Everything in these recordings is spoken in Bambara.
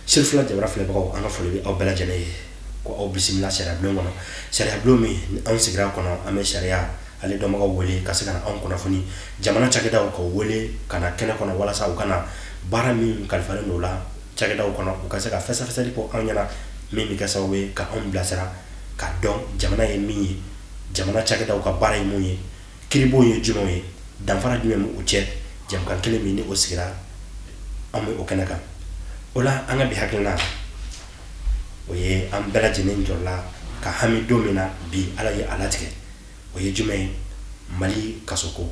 Sirifila jabara filɛbagaw, an ka foli bɛ aw bɛɛ lajɛlen ye, ko aw bisimila sariya bulon kɔnɔ. Sariya bulon min ni anw sigira kɔnɔ, an bɛ sariya ale dɔnbagaw wele ka se ka na anw kunnafoni, jamana cakɛdaw ka wele ka na kɛnɛ kɔnɔ walasa u ka na baara min kalifalen don la cakɛdaw kɔnɔ, u ka se ka fɛsɛfɛsɛli kɛ anw ɲɛna, min bɛ kɛ sababu ye ka anw bilasira ka dɔn jamana ye min ye, jamana cakɛdaw ka baara ye mun ye, kiiribon ye jumɛnw ye, danfara jumɛn b'u cɛ. Jɛmukan kelen min ni o sigira, an bɛ o kɛnɛ kan. O la, an ka bi hakilina, o ye an bɛɛ lajɛlen jɔla ka hami don min na bi, Ala ye a latigɛ, o ye jumɛn ye? Mali kasoko.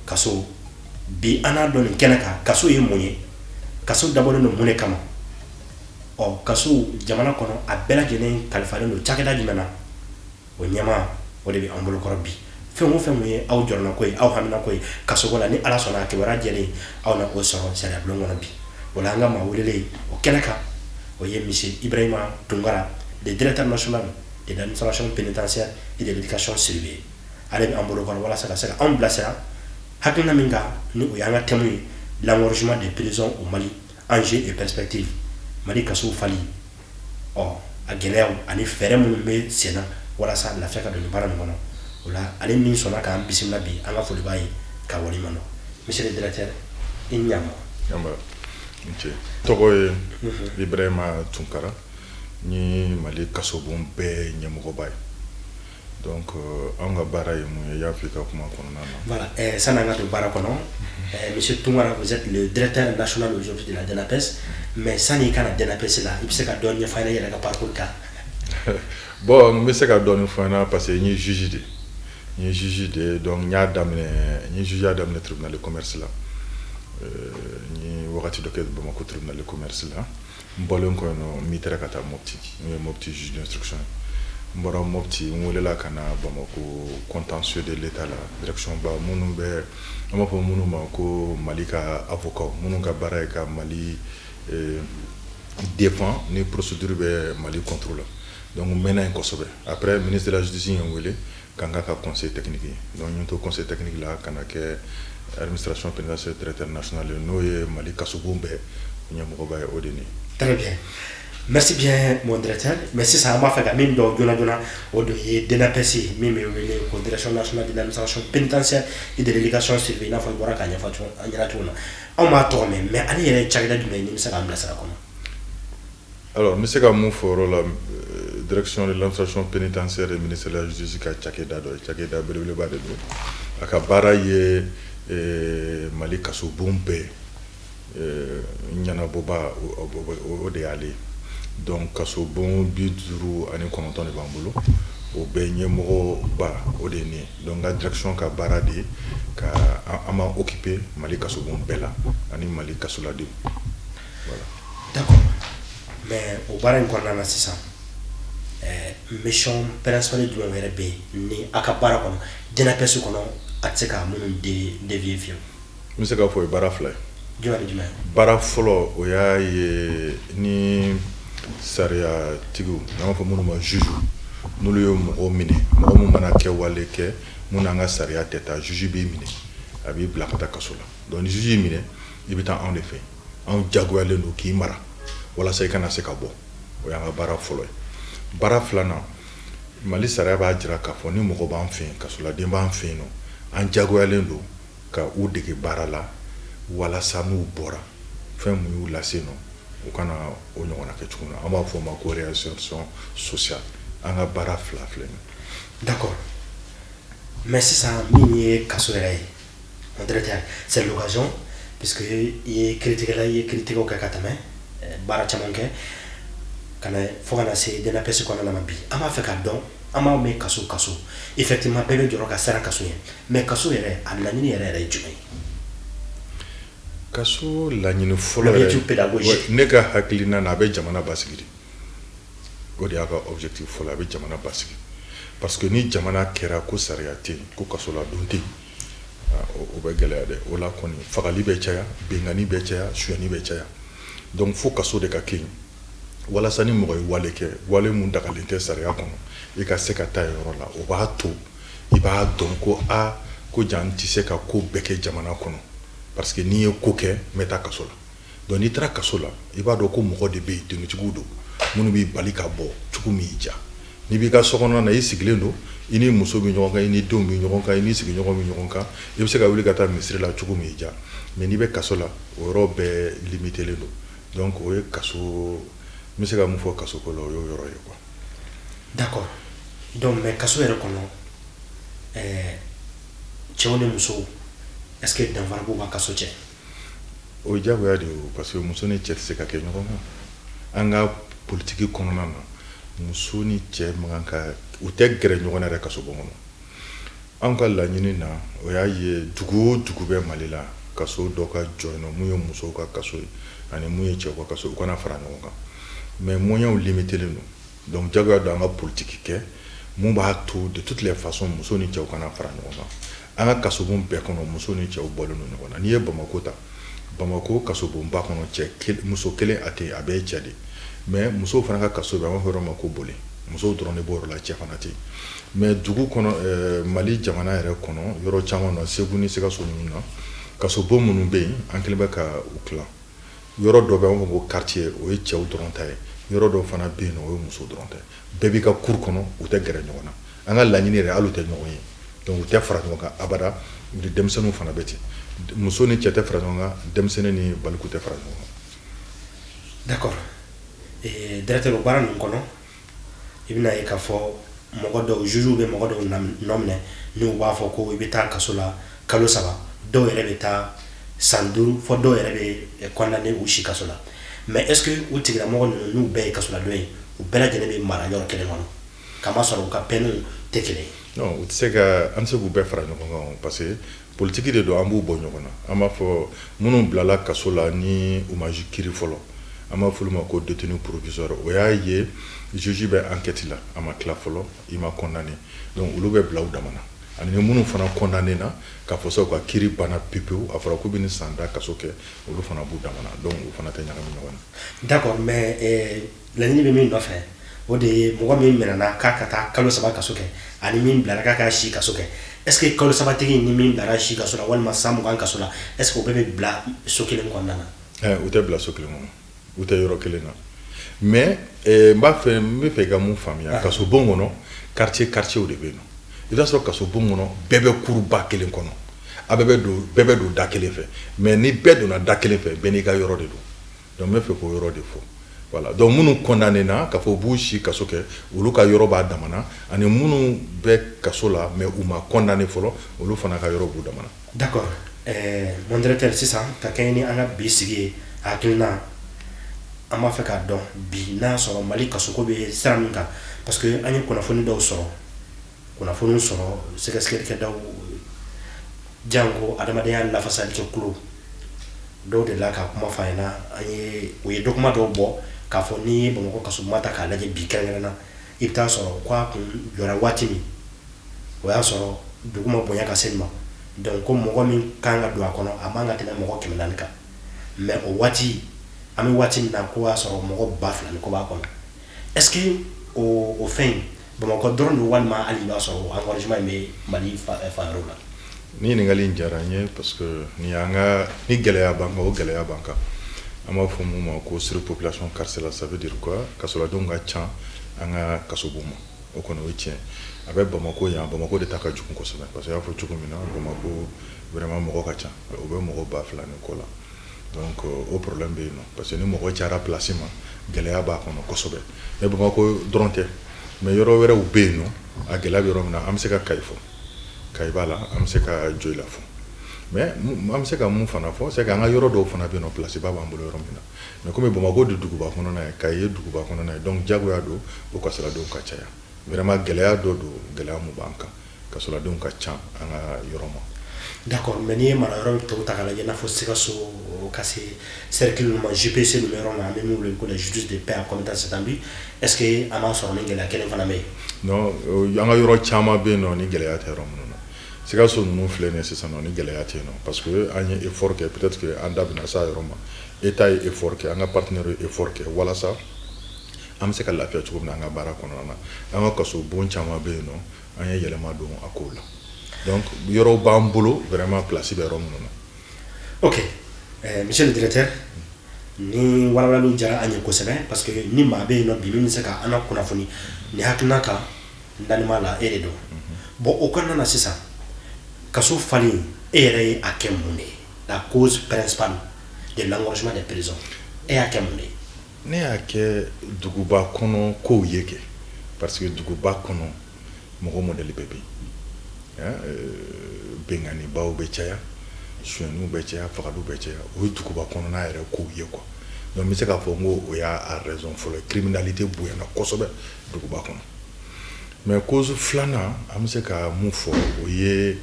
Kaso bi, an n'a dɔn nin kɛnɛ kan, kaso ye mun ye? Kaso dabɔlen don mun de kama? Ɔ, kaso jamana kɔnɔ, a bɛɛ lajɛlen kalifalen don cakɛda jumɛn na? O ɲɛmaa, o de bɛ an bolokɔrɔ bi. Fɛn o fɛn mun ye aw jɔrɔnako ye, aw haminako ye kasoko la, ni Ala sɔnna, a kibaruya jɛlen, aw na o sɔrɔ sariya bulon kɔnɔ bi. O la, an ka maa welelen o kɛnɛ kan, o ye monsieur Ibrahima Tunkara, le directeur national de l'administration pénitentiaire et de l'éducation surveillée. Ale bɛ an bolokɔrɔ walasa ka se ka anw bilasira hakilina min kan, ni o y'an ka thème ye, l'engorgement des prisons au Mali, enjeux et perspectives. Mali kasow fali, ɔ, a gɛlɛyaw ani fɛɛrɛ minnu bɛ sen na walasa lafiya ka don nin baara nin kɔnɔ. O la, ale min sɔnna k'an bisimila bi, an ka foli b'a ye ka waleɲuman dɔn. Monsieur le directeur, i ni ɲama. Nba, n ce. Tɔgɔ ye Ibrahima Tunkara, ni Mali kasobon bɛɛ ɲɛmɔgɔba ye. Donc anw ka baara ye mun ye? I y'a fɔ i ka kuma kɔnɔna na. Voilà, sani an ka don baara kɔnɔ, monsieur Tunkara, vous êtes le directeur national aujourd'hui de la DNAPS, mais sani i ka na DNAPS la, i bɛ se ka dɔɔni ɲɛfɔ an ɲɛna i yɛrɛ ka parcours kan? Bon, n bɛ se ka dɔɔni fɔ n ɲɛna, parce que n ye juge de n ye juge de ye. Donc n y'a daminɛ, n ye juge daminɛ tribunal de commerce la. N ye wagati dɔ kɛ Bamakɔ tribunal de commerce la. N bɔlen kɔ yen nɔ, n mutéra ka taa Mopti, n ye Mopti juge d'instruction ye. N bɔra Mopti, n welela ka na Bamakɔ contentieux de l'État la, direction ba minnu bɛ, an b'a fɔ minnu ma ko Mali ka avocat, minnu ka baara ye ka Mali défend ni procédure bɛ Mali contre la. Donc n mɛnna yen kosɛbɛ. Après, ministre de la Justice ye n wele k'an k'a ka conseil technique ye. Donc n ye to conseil technique la ka na kɛ administration pénitentiaire directeur national ye, n'o ye Mali kasobon bɛɛ ɲɛmɔgɔba ye, o de ye nin ye. Très bien. Merci bien, mon directeur. Mais sisan, an b'a fɛ ka min dɔn joona joona, o de ye DNAPS min bɛ wele ko Direction nationale de l'administration pénitentiaire et de l'éducation surveillée. I n'a fɔ i bɔra k'a ɲɛfɔ cogo an ɲɛna cogo min na, anw b'a tɔgɔ mɛn, mais ale yɛrɛ ye cakɛda jumɛn ye, ni bɛ se k'an bilasira kɔnɔ? Alors, n bɛ se ka mun fɔ o yɔrɔ la, direction de l'administration pénitentiaire et ministère de la Justice ka cakɛda dɔ ye, cakɛda belebeleba de don. A ka baara ye Mali kasobon bɛɛ ɲɛnabɔba, o de y'ale ye. Donc kasobon 59 de b'an bolo, o bɛɛ ɲɛmɔgɔba, o de ye nin ye. Donc n ka direction ka baara de ye ka an b'an occuper Mali kasobon bɛɛ la ani Mali kasoladenw, voilà. D'accord. Mais o baara in kɔnɔna na sisan, mission principale jumɛn yɛrɛ bɛ yen ni a ka baara kɔnɔ, DNAPS kɔnɔ, a tɛ se ka minnu dévier fiyewu? N bɛ se k'a fɔ o ye baara fila ye. Jumɛn ni jumɛn? Baara fɔlɔ, o y'a ye ni sariyatigiw, n'an b'a fɔ minnu ma juge, n'olu ye mɔgɔw minɛ, mɔgɔ min mana kɛwale kɛ mun n'an ka sariya tɛ taa, juge b'i minɛ, a b'i bila ka taa kaso la. Donc ni juge y'i minɛ, i bɛ taa anw de fɛ. Anw jagoyalen don k'i mara walasa i kana se ka bɔ. O y'an ka baara fɔlɔ ye. Baara filanan, Mali sariya b'a jira k'a fɔ ni mɔgɔ b'an fɛ yen, kasoladen b'an fɛ yen nɔ, an jagoyalen don ka u dege baara la walasa n'u bɔra, fɛn mun y'u lase nɔ, u kana o ɲɔgɔnna kɛ cogo min na. An b'a fɔ o ma ko réinsertion sociale. An ka baara fila filɛ nin ye. D'accord. Mais sisan, min ye kaso yɛrɛ ye, mon directeur, c'est l'occasion, puisque i ye kiiritigɛla, i ye kiiritigɛw kɛ ka tɛmɛ, baara caman kɛ ka na fo ka na se DNAPS kɔnɔna ma bi, an b'a fɛ k'a dɔn, an b'aw mɛn kaso, kaso, effectivement, bɛɛ bɛ jɔrɔ ka siran kaso ɲɛ, mais kaso yɛrɛ, a laɲini yɛrɛ yɛrɛ ye jumɛn ye? Kaso laɲini fɔlɔ L'objectif pédagogique. Ne ka hakilina na, a bɛ jamana basigi de. O de y'a ka objectif fɔlɔ, a bɛ jamana basigi, parce que ni jamana kɛra ko sariya tɛ yen, ko kasoladon tɛ yen, o bɛ gɛlɛya dɛ. O la kɔni, fagali bɛ caya, binkanni bɛ caya, sonyani bɛ caya. Donc fo kaso de ka kɛ yen walasa ni mɔgɔ ye wale kɛ, wale mun dagalen tɛ sariya kɔnɔ, i ka se ka taa yen yɔrɔ la. O b'a to i b'a dɔn ko a ko jan tɛ se ka ko bɛɛ kɛ jamana kɔnɔ, parce que n'i ye ko kɛ, n bɛ taa kaso la. Donc n'i taara kaso la, i b'a dɔn ko mɔgɔ de bɛ yen, tenitigiw don, minnu b'i bali ka bɔ cogo min y'i diya. N'i b'i ka so kɔnɔna na, i sigilen don, i ni muso bɛ ɲɔgɔn kan, i ni denw bɛ ɲɔgɔn kan, i ni sigiɲɔgɔn bɛ ɲɔgɔn kan, i bɛ se ka wuli ka taa misiri la cogo min y'i diya. Mais n'i bɛ kaso la, o yɔrɔ bɛɛ limitelen don. Donc o ye kaso, n bɛ se ka mun fɔ kaso ko la, o y'o yɔrɔ ye quoi. D'accord. Donc mais kaso yɛrɛ kɔnɔ, cɛw ni musow, est ce que danfara b'u ka kaso cɛ? O ye diyagoya de ye o, parce que muso ni cɛ tɛ se ka kɛ ɲɔgɔn kan. An ka politiki kɔnɔna na, muso ni cɛ man kan ka, u tɛ gɛrɛ ɲɔgɔn na yɛrɛ kasobon kɔnɔ. Anw ka laɲini na, o y'a ye dugu o dugu bɛ Mali la, kaso dɔ ka jɔ yen nɔ, mun ye musow ka kaso ye ani mun ye cɛw ka kaso, u kana fara ɲɔgɔn kan. Mais moyens limitelen don. Donc diyagoya don an ka politiki kɛ mun b'a to, de toutes les façons, muso ni cɛw kana fara ɲɔgɔn kan. An ka kasobon bɛɛ kɔnɔ, muso ni cɛw bɔlen don ɲɔgɔn na. N'i ye Bamako ta, Bamako kasobonba kɔnɔ, cɛ muso kelen a tɛ yen, a bɛɛ ye cɛ de. Mais musow fana ka kaso bɛ, an b'a fɔ yɔrɔ ma ko Bole, musow dɔrɔn de b'o yɔrɔ la, cɛ fana tɛ yen. Mais dugu kɔnɔ, Mali jamana yɛrɛ kɔnɔ, yɔrɔ caman na, Segu ni Sikaso ninnu na, kasobon minnu bɛ yen, an kɛlen bɛ ka u tila. Yɔrɔ dɔ bɛ, an b'a fɔ ko quartier, o ye cɛw dɔrɔn ta ye. Yɔrɔ dɔw fana bɛ yen nɔ, o ye muso dɔrɔn ta ye. Bɛɛ b'i ka cour kɔnɔ, u tɛ gɛrɛ ɲɔgɔn na. An ka laɲini yɛrɛ, hali u tɛ ɲɔgɔn ye. Donc u tɛ fara ɲɔgɔn kan abada. Denmisɛnninw fana bɛ ten, muso ni cɛ tɛ fara ɲɔgɔn kan, denmisɛnnin ni baliku tɛ fara ɲɔgɔn kan. D'accord. Directeur, o baara ninnu kɔnɔ, i bɛna ye k'a fɔ mɔgɔ dɔw, juge bɛ mɔgɔ dɔw nɔ minɛ n'u b'a fɔ ko i bɛ taa kaso la kalo 3, dɔw yɛrɛ bɛ taa san 5, fɔ dɔw yɛrɛ bɛ condamné u si kaso la. Mais est ce que u tigilamɔgɔ ninnu, n'u bɛɛ ye kasoladon ye, u bɛɛ lajɛlen bɛ mara yɔrɔ kelen kɔnɔ, kamasɔrɔ u ka peine tɛ kelen ye? Non, u tɛ se ka, an tɛ se k'u bɛɛ fara ɲɔgɔn kan, parce que politiki de don. An b'u bɔ ɲɔgɔn na. An b'a fɔ minnu bilala kaso la ni u ma kiiri fɔlɔ, an b'a fɔ olu ma ko détenu provisoire. O y'a ye juge bɛ enquête la, a ma tila fɔlɔ, i ma condamné. Donc olu bɛ bila u dama na. Ani ni minnu fana condamné na, k'a fɔ sa u ka kiiri banna pepewu, a fɔra k'u bɛ ni san da kaso kɛ, olu fana b'u dama na. Donc u fana tɛ ɲagami ɲɔgɔn na. D'accord, mais laɲini bɛ min nɔfɛ, o de ye mɔgɔ min minɛna k'a ka taa kalo 3 kaso kɛ ani min bilara k'a ka si kaso kɛ, est ce que kalo 3 tigi ni min bilara si kaso la walima san 20 kaso la, est ce que o bɛɛ bɛ bila so kelen kɔnɔna na? U tɛ bila so kelen kɔnɔ, u tɛ yɔrɔ kelen na. Mais n b'a fɛ, n bɛ fɛ i ka mun faamuya, kaso bon kɔnɔ, quartier quartier de bɛ yen nɔ. I bɛ t'a sɔrɔ kaso bon kɔnɔ, bɛɛ bɛ kuruba kelen kɔnɔ, a bɛɛ bɛ don, bɛɛ bɛ don da kelen fɛ. Mais ni bɛɛ donna da kelen fɛ, bɛɛ n'i ka yɔrɔ de don. Donc n bɛ fɛ k'o yɔrɔ de fɔ. Voilà, donc minnu condamné na k'a fɔ u b'u si kaso kɛ, olu ka yɔrɔ b'a damana, ani minnu bɛ kaso la mais u ma condamné fɔlɔ, olu fana ka yɔrɔ b'u damana. D'accord, mon directeur, sisan ka kɛɲɛ ni an ka bi sigi ye, a hakilina, an b'a fɛ k'a dɔn bi n'a sɔrɔ Mali kasoko bɛ sira min kan, parce que an ye kunnafoni dɔw sɔrɔ, kunnafoniw sɔrɔ sɛgɛsɛgɛlikɛdaw, janko adamadenya lafasalikɛ kulu dɔw de la ka kuma fɔ an ɲɛna. An ye u ye document dɔw bɔ k'a fɔ n'i ye Bamakɔ kasobonba ta k'a lajɛ bi kɛrɛnkɛrɛn na, i bɛ taa sɔrɔ k'a kun jɔra waati min, o y'a sɔrɔ dugu ma bonya ka se nin ma. Donc ko mɔgɔ min kan ka don a kɔnɔ, a man ka tɛmɛ mɔgɔ 400 kan. Mais o waati, an bɛ waati min na, ko y'a sɔrɔ mɔgɔ 2000 ni kɔ b'a kɔnɔ. Est ce que o fɛn in, Bamakɔ dɔrɔn don, walima hali i b'a sɔrɔ o engorgement in bɛ Mali fan wɛrɛw la? Ni ɲininkali in diyara n ye, parce que nin y'an ka ni gɛlɛya b'an kan, o gɛlɛya b'an kan. An b'a fɔ mun ma ko surpopulation carcérale. Ça veut dire quoi? Kasoladenw ka ca an ka kasobon ma. O kɔni, o ye tiɲɛ. A bɛ Bamako yan, Bamako de ta ka jugu kosɛbɛ, parce que i y'a fɔ cogo min na, Bamako vraiment mɔgɔ ka ca, o bɛ mɔgɔ 2000 ni kɔ la. Donc o problème bɛ yen nɔ, parce que ni mɔgɔ cayara place ma, gɛlɛya b'a kɔnɔ kosɛbɛ. Mais Bamako dɔrɔn tɛ, mais yɔrɔ wɛrɛw bɛ yen nɔ, a gɛlɛya bɛ yɔrɔ min na. An bɛ se ka Kayi fɔ, Kayi b'a la, an bɛ se ka Joyila fɔ. Mais an bɛ se ka mun fana fɔ, c'est que an ka yɔrɔ dɔw fana bɛ yen nɔ, place ba b'an bolo yɔrɔ min na. Mais komi Bamakɔ de duguba kɔnɔna ye, Kayi ye duguba kɔnɔna ye, donc diyagoya don o kasoladenw ka caya. Vraiment gɛlɛya dɔ don, gɛlɛya mun b'an kan, kasoladenw ka ca an ka yɔrɔ ma. D'accord, mais n'i ye mara yɔrɔ tɔw ta k'a lajɛ, i n'a fɔ Sikaso ka se cercle ninnu ma, JPC ninnu bɛ yɔrɔ min na, an bɛ min wele ko la justice de paix à compétence étendue, est ce que an b'a sɔrɔ ni gɛlɛya kelen fana bɛ yen? Non, an ka yɔrɔ caman bɛ yen nɔ ni gɛlɛya tɛ yɔrɔ minnu na. Sikaso ninnu filɛ nin ye sisan nɔ, ni gɛlɛya tɛ yen nɔ, parce que an ye effort kɛ. Peut-être que an da bɛna s'a yɔrɔ ma. État ye effort kɛ, an ka partenaire ye effort kɛ walasa an bɛ se ka lafiya cogo min na an ka baara kɔnɔna na. An ka kaso bon caman bɛ yen nɔ, an ye yɛlɛma don a kow la. Donc yɔrɔw b'an bolo, vraiment place bɛ yɔrɔ minnu na. Ok, monsieur le directeur. Ni walawalaliw diyara an ye kosɛbɛ, parce que ni maa bɛ yen nɔ bi min bɛ se ka an kunnafoni ni hakilina kan, n dalen b'a la, e de don. Bon, o kɔnɔna na sisan, kaso falen, e yɛrɛ ye a kɛ mun de ye? La cause principale de l'engorgement des prisons, e y'a kɛ mun de ye? Ne y'a kɛ duguba kɔnɔ kow ye kɛ, parce que duguba kɔnɔ mɔgɔ modèle bɛɛ bɛ yen. Binkannibaw bɛ caya, sonyaniw bɛ caya, fagaliw bɛ caya. O ye duguba kɔnɔna yɛrɛ kow ye quoi. Donc n bɛ se k'a fɔ n ko o y'a raison fɔlɔ ye. Criminalité bonyana kosɛbɛ duguba kɔnɔ. Mais cause filanan, an bɛ se ka mun fɔ, o ye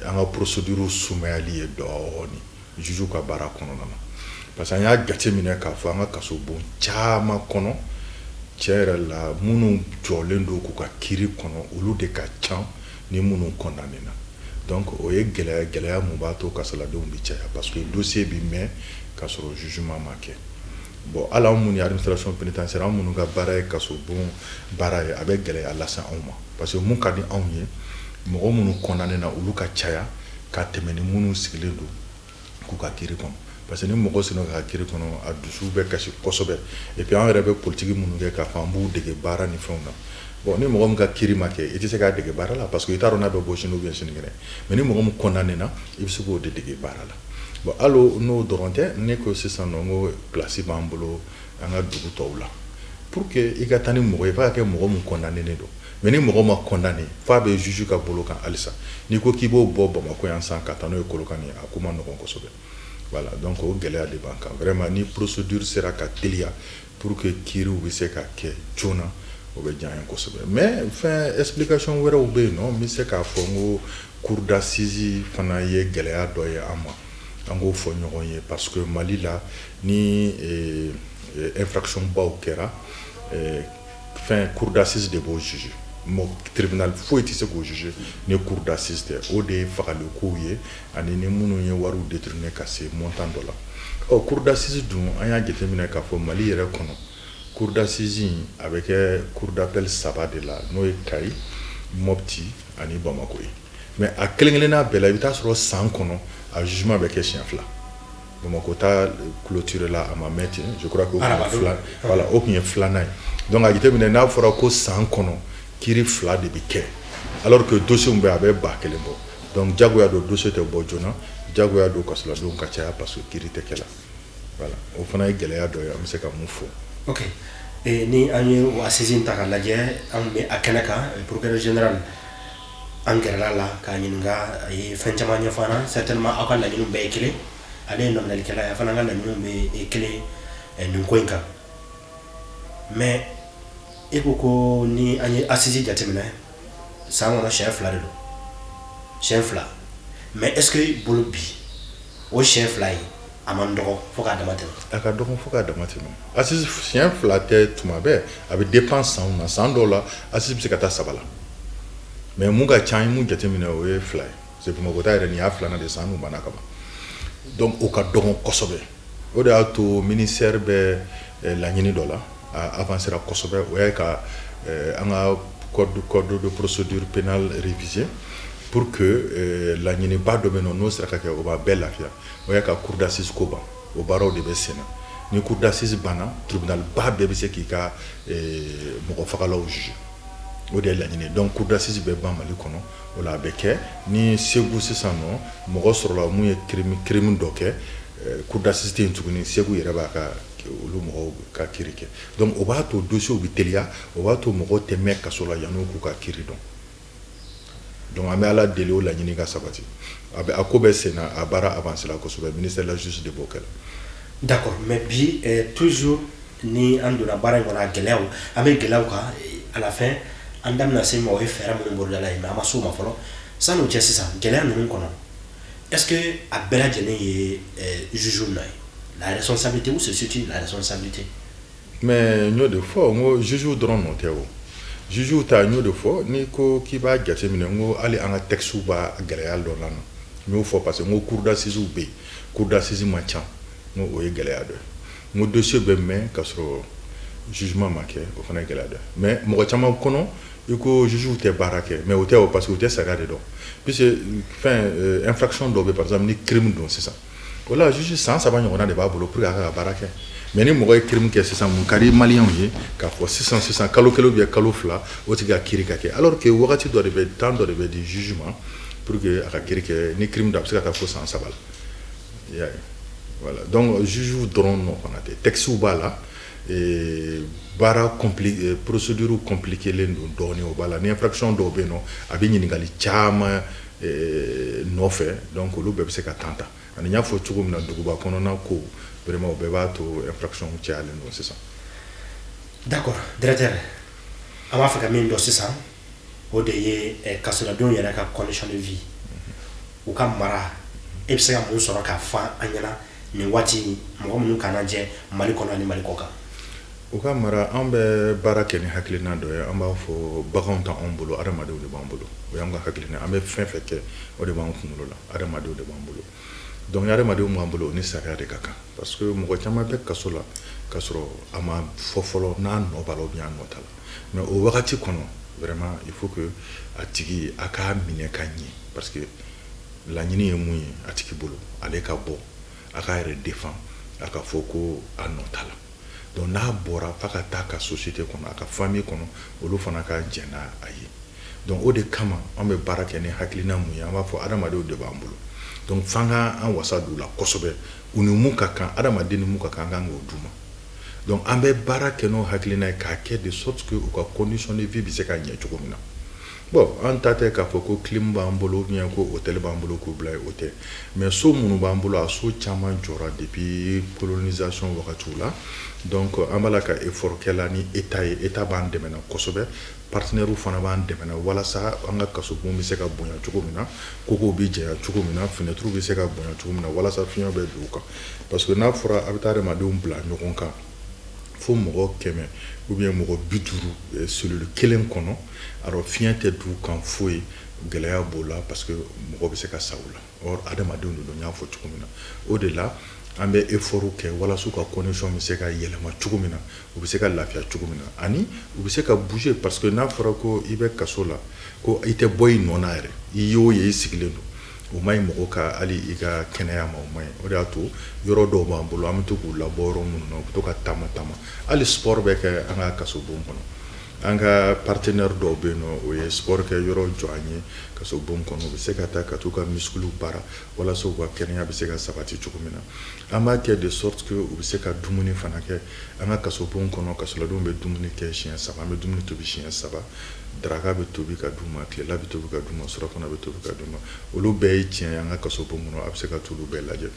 an ka procédure sumayali ye dɔɔni juge ka baara kɔnɔna na, parce que an y'a jateminɛ k'a fɔ an ka kasobon caman kɔnɔ, tiɲɛ yɛrɛ la, minnu jɔlen don k'u ka kiiri kɔnɔ, olu de ka ca ni minnu condamné na. Donc o ye gɛlɛya, gɛlɛya mun b'a to kasoladenw bɛ caya, parce que dossier bi mɛn k'a sɔrɔ jugement ma kɛ. Bon, hali anw minnu ye administration pénitentiaire, anw minnu ka baara ye kasobon baara ye, a bɛ gɛlɛya lase anw ma, parce que mun ka di anw ye, mɔgɔ minnu condamné na, olu ka caya ka tɛmɛ ni minnu sigilen don k'u ka kiiri kɔnɔ, parce que ni mɔgɔ sigilen ka kiiri kɔnɔ, a dusu bɛ kasi kosɛbɛ. Et puis an yɛrɛ bɛ politique minnu kɛ k'a fɔ an b'u dege baara ni fɛnw na, bon, ni mɔgɔ min ka kiiri ma kɛ, i tɛ se k'a dege baara la, parce que i t'a dɔn n'a bɛ bɔ sini ou bien sinikɛnɛ. Mais ni mɔgɔ min condamné na, i bɛ se k'o de dege baara la. Bon, hali n'o dɔrɔn tɛ, ne ko sisan nɔ n ko place b'an bolo an ka dugu tɔw la. Pour que i ka taa ni mɔgɔ ye, f'a ka kɛ mɔgɔ min condamné don. Mais ni mɔgɔ ma condamné, f'a bɛ juge ka bolo kan halisa, n'i ko k'i b'o bɔ Bamakɔ yan sisan ka taa n'o ye Kolokani, a ko ma nɔgɔn kosɛbɛ. Voilà, donc o gɛlɛya de b'an kan vraiment. Ni procédure sera ka teliya pour que kiiriw bɛ se ka kɛ joona, o bɛ diya an ye kosɛbɛ. Mais fɛn explication wɛrɛw bɛ yen nɔ, n bɛ se k'a fɔ n ko cour d'assises fana ye gɛlɛya dɔ ye an ma. An k'o fɔ ɲɔgɔn ye, parce que Mali la, ni infraction baw kɛra, fɛn cour d'assises de b'o juger. Tribunal foyi tɛ se k'o juger ni cour d'assises tɛ. O de ye fagalikow ye ani ni minnu ye wariw détourné ka se montant dɔ la. Ɔ, cour d'assises dun, an y'a jateminɛ k'a fɔ Mali yɛrɛ kɔnɔ, cour d'assises in a bɛ kɛ cour d'appel saba de la, n'o ye Kayi, Mopti ani Bamako ye. Mais a kelen kelenna bɛɛ la, i bɛ taa sɔrɔ san kɔnɔ a jugement bɛ kɛ siɲɛ fila. Bamakɔ ta clôture la, a ma mɛn ten, je crois que o tun ye fila, voilà, o tun ye filanan ye. Donc a jateminɛ, n'a fɔra ko san kɔnɔ kiiri fila de bɛ kɛ, alors que dossier min bɛ yen, a bɛ 1000 bɔ. Donc jagoya don, dossier tɛ bɔ joona, jagoya don, kasoladenw ka caya, parce que kiiri tɛ kɛ la. Voilà, o fana ye gɛlɛya dɔ ye an bɛ se ka mun fɔ. Ok, ni an ye o assise ta k'a lajɛ, an bɛ a kɛnɛ kan, procureur général, an gɛrɛla la k'a ɲininka, a ye fɛn caman ɲɛfɔ an na. Certainement aw ka laɲiniw bɛɛ ye kelen, ale ye nɔminɛlikɛla ye, a fana ka laɲiniw bɛ kelen nin ko in kan. Mais e ko ko ni an ye assise jateminɛ, san kɔnɔ siɲɛ fila de don, siɲɛ fila. Mais est ce que bolo bi, o siɲɛ fila ye, a man dɔgɔ fo k'a dama tɛmɛ? A ka dɔgɔ fo k'a dama tɛmɛ. Assise siɲɛ fila tɛ tuma bɛɛ, a bɛ dépend sanw na. San dɔw la, assise bɛ se ka taa saba la, mais mun ka ca, an ye mun jateminɛ, o ye fila ye. C'est Bamakɔ ta yɛrɛ, nin y'a filanan de, san n'u banna ka ban. Donc o ka dɔgɔn kosɛbɛ. O de y'a to ministère bɛ laɲini dɔ la, a avancera kosɛbɛ, o ye ka an ka code de procédure pénale révisé pour que laɲiniba dɔ bɛ yen nɔ, n'o sera ka kɛ, o b'a bɛɛ lafiya. O ye ka cour d'assises ko ban. O baaraw de bɛ sen na. Ni cour d'assises banna, tribunal ba bɛɛ bɛ se k'i ka mɔgɔ fagalaw juger. O de ye laɲini. Donc cour d'assises bɛ ban Mali kɔnɔ, o la a bɛ kɛ ni Segu sisan nɔ, mɔgɔ sɔrɔla mun ye crime dɔ kɛ, cour d'assises tɛ yen tuguni, Segu yɛrɛ b'a ka olu mɔgɔw ka kiiri kɛ. Donc o b'a to dossier bɛ teliya, o b'a to mɔgɔw tɛ mɛn kaso la yan'u k'u ka kiiri dɔn. Donc an bɛ Ala deli, o laɲini ka sabati. A bɛ a ko bɛ sen na, a baara avancé la kosɛbɛ, ministère de la justice de b'o kɛ la. D'accord, mais bi toujours ni an donna baara in kɔnɔ, a gɛlɛyaw, an bɛ gɛlɛyaw kan. À la fin, an da bɛna se ma, o ye fɛɛrɛ minnu bolodala ye, mais an ma s'o ma fɔlɔ. San'o cɛ, sisan gɛlɛya ninnu kɔnɔ, est ce que a bɛɛ lajɛlen ye juge nɔ ye? La responsabilité, où se situe la responsabilité? Mais n y'o de fɔ, n ko juge dɔrɔn nɔ tɛ. O juge ta, n y'o de fɔ, n'i ko k'i b'a jateminɛ, n ko hali an ka texte b'a gɛlɛya dɔ la. N y'o fɔ parce que n ko cour d'assises bɛ yen, cour d'assises man ca, n ko o ye gɛlɛya dɔ ye. N ko dossier bɛ mɛn ka sɔrɔ jugement ma kɛ, o fana ye gɛlɛya dɔ ye. Mais mɔgɔ caman kɔnɔ, i ko juge tɛ baara kɛ, mais o tɛ o, parce que u tɛ sariya de dɔn, puisque fɛn infraction dɔw bɛ, par exemple ni crime don sisan, O la juge san 3 ɲɔgɔnna de b'a bolo pour que a ka baara kɛ. Mais ni mɔgɔ ye crime kɛ sisan, mun ka di maliyɛnw ye k'a fɔ sisan sisan, kalo 1 ou bien kalo 2, o tigi ka kiiri ka kɛ, alors que wagati dɔ de bɛ, temps dɔ de bɛ di juge ma pour que a ka kiiri kɛ. Ni crime don, a bɛ se ka taa fo san 3 la, i y'a ye. Voilà, donc juge dɔrɔn nɔ fana tɛ, textes b'a la, baara compli procédure compliqué len don dɔɔnin, o b'a la. Ni infraction dɔw bɛ yen nɔ, a bɛ ɲininkali caman nɔfɛ, donc olu bɛɛ bɛ se ka temps ta. Ani n y'a fɔ cogo min na, duguba kɔnɔna ko vraiment, o bɛɛ b'a to infraction cayalen don sisan. D'accord, directeur, an b'a fɛ ka min dɔn sisan, o de ye kasoladenw yɛrɛ ka condition de vie, u ka mara. E bɛ se ka mun sɔrɔ k'a fɔ an ɲɛna nin waati, mɔgɔ minnu kana jɛ Mali kɔnɔ ani Mali kɔ kan? U ka mara, an bɛ baara kɛ ni hakilina dɔ ye. An b'a fɔ baganw tɛ anw bolo, adamadenw de b'an bolo. O y'an ka hakilina. An bɛ fɛn fɛn kɛ, o de b'an kunkolo la, adamadenw de b'an bolo. Donc ni adamadenw b'an bolo, o ni sariya de ka kan, parce que mɔgɔ caman bɛ kaso la k'a sɔrɔ a ma fɔ fɔlɔ n'a nɔ b'a la ou bien a nɔ t'a la. Mais o wagati kɔnɔ, vraiment, il faut que a tigi a k'a minɛ ka ɲɛ, parce que laɲini ye mun ye a tigi bolo? Ale ka bɔ, a k'a yɛrɛ défend, a ka fɔ ko a nɔ t'a la. Donc n'a bɔra, f'a ka taa ka société kɔnɔ, a ka famille kɔnɔ, olu fana ka jɛn n'a a ye. Donc o de kama an bɛ baara kɛ ni hakilina mun ye? An b'a fɔ adamadenw de b'an bolo, donc f'an ka an wasa don u la kosɛbɛ. U ni mun ka kan, adamaden ni mun ka kan, an kan k'o d'u ma. Donc an bɛ baara kɛ n'o hakilina ye, k'a kɛ de sorte que u ka condition de vie bɛ se ka ɲɛ cogo min na. Bon, an ta tɛ k'a fɔ ko clim b'an bolo ou bien ko hôtel b'an bolo k'u bila yen, o tɛ. Mais so minnu b'an bolo, a so caman jɔra depuis colonisation wagatiw la. Donc an b'a la ka effort kɛ la ni état ye. État b'an dɛmɛ na kosɛbɛ, partenaires fana b'an dɛmɛ na, walasa an ka kasobon bɛ se ka bonya cogo min na, kogow bɛ janya cogo min na, fenêtre bɛ se ka bonya cogo min na, walasa fiɲɛ bɛ don u kan. Parce que n'a fɔra a bɛ taa adamadenw bila ɲɔgɔn kan fo mɔgɔ 100 ou bien mɔgɔ 50 cellule kelen kɔnɔ, alors fiɲɛ tɛ d'u kan foyi, gɛlɛya b'o la, parce que mɔgɔ bɛ se ka sa o la. Or adamadenw de don, n y'a fɔ cogo min na. O de la an bɛ effort kɛ walasa u ka condition bɛ se ka yɛlɛma cogo min na, u bɛ se ka lafiya cogo min na, ani u bɛ se ka bouger. Parce que n'a fɔra ko i bɛ kaso la, ko i tɛ bɔ i nɔ na yɛrɛ, i y'o ye i sigilen don, o ma ɲi mɔgɔ ka hali i ka kɛnɛya ma, o ma ɲi. O de y'a to yɔrɔ dɔw b'an bolo, an bɛ to k'u labɔ yɔrɔ minnu na, u bɛ to ka taama taama. Hali sport bɛ kɛ an ka kasobon kɔnɔ. An ka partenaire dɔw bɛ yen nɔ, o ye sport kɛ yɔrɔ jɔ an ye kasobon kɔnɔ. U bɛ se ka taa ka t'u ka muscle baara, walasa u ka kɛnɛya bɛ se ka sabati cogo min na. An b'a kɛ de sorte que u bɛ se ka dumuni fana kɛ an ka kasobon kɔnɔ. Kasoladenw bɛ dumuni kɛ siɲɛ 3. An bɛ dumuni tobi siɲɛ 3. Daraka bɛ tobi ka d'u ma, tilela bɛ tobi ka d'u ma, surafana bɛ tobi ka d'u ma. Olu bɛɛ ye tiɲɛ ye. An ka kasobon kɔnɔ, a bɛ se ka t'olu bɛɛ lajɛ.